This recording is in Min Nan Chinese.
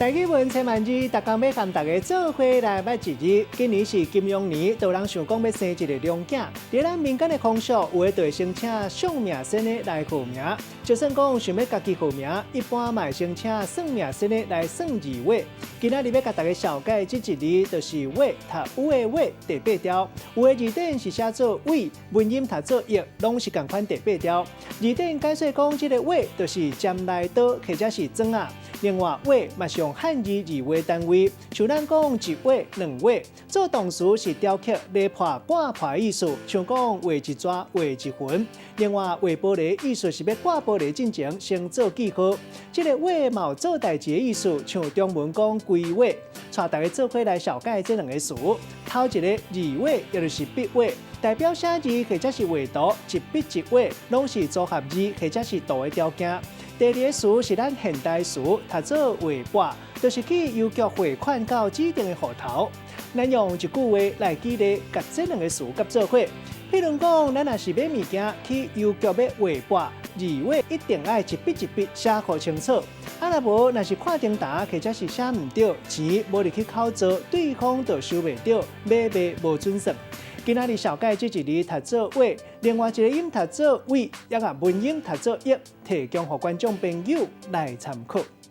台語文千萬字，逐工欲共大家做伙來捌一字。今年是金羊年，都有人想講欲生一个龍囝。佇咱民間的風俗，有的就會先請相命先生來號名。就算講想欲家己號名，一般嘛會先請算命先生來算字畫。今仔日欲共大家紹介這一字，就是畫讀有的畫第八調。有的字典是寫做位，文音讀做億，攏是仝款第八調。字典解說講，這个畫就是尖來刀或者是鑽仔。另外，畫嘛是用漢字字畫單位，像咱講一畫、兩畫，做動詞是雕刻、犁破、割破意思，像講畫一逝、畫一魂。另外，畫玻璃意思是欲掛玻璃進前先做記號。這个畫嘛有做代誌的意思，像中文講規劃。帶大家做伙來紹介這兩个詞。頭一个字畫，也就是筆畫，代表寫字或者是畫圖，一筆一畫，攏是組合字或者是圖的條件。第二个詞是咱現代詞，讀做匯撥，就是去郵局匯款到指定的戶頭。咱用一句話來舉例，共這兩个詞結做伙。譬如講，咱若是買物件去郵局欲匯撥，字畫一定愛一筆一筆寫予清楚。啊，若無，若是看重沓或者是寫毋著，錢無入去口座，對方就收袂著，買賣無準算。今仔日紹介這一字讀做畫，另外一个音讀做位，抑個文音讀做億，提供予觀眾朋友來參考。